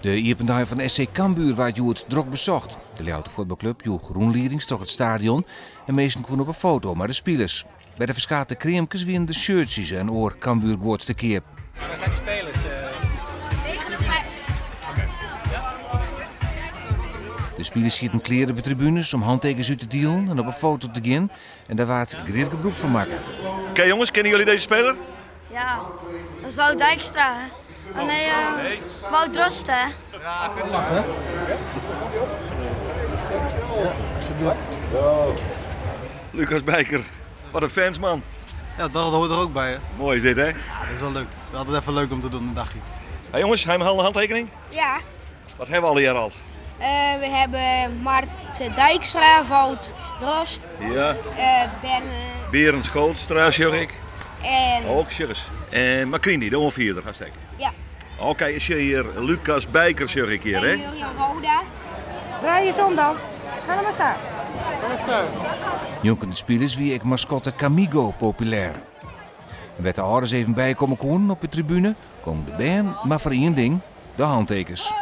De iepen dei fan SC Cambuur waard hjoed drok besocht. De Ljouwerter fuotbalklup joech rûnliedings troch it stadion en minsken koene op 'e foto mei de spilers. By de ferskate kreamkes wiene der shirtsjes en oar Cambuurguod te keap. Waar zijn die spelers? De spilers sieten klear op de tribunes om hantekens út te dielen en op 'e foto te gean en dêr waard grif gebrûk fan makke. Oké jongens, kennen jullie deze speler? Ja, dat is Wout Dijkstra. Hè? Oh nee, Wout Drost hè? Lucas Bijker, wat een fans man. Ja, dat hoort er ook bij hè. Mooi is dit hè? Ja, dat is wel leuk. Dat is altijd even leuk om te doen, een dagje. Hey jongens, hij een handtekening? Ja. Wat hebben we al hier al? We hebben Mart Dijkstra, Wout Drost, Ja. Ben Berend Schootstra, zeg ik. en Ook, zeg eens. En Macrini, de onvierder, hartstikke. Ja. Oké, is je hier Lucas Bijker, zeg ik hier, hè? En Jurian Roda. Draai je om dan. Ga er maar staan. Njonken de spilers wie ek maskotte Camigo populêr. En wêr't de âlders even bykomme koenen op de tribune, kamen de bern mar foar ien ding, de hantekens.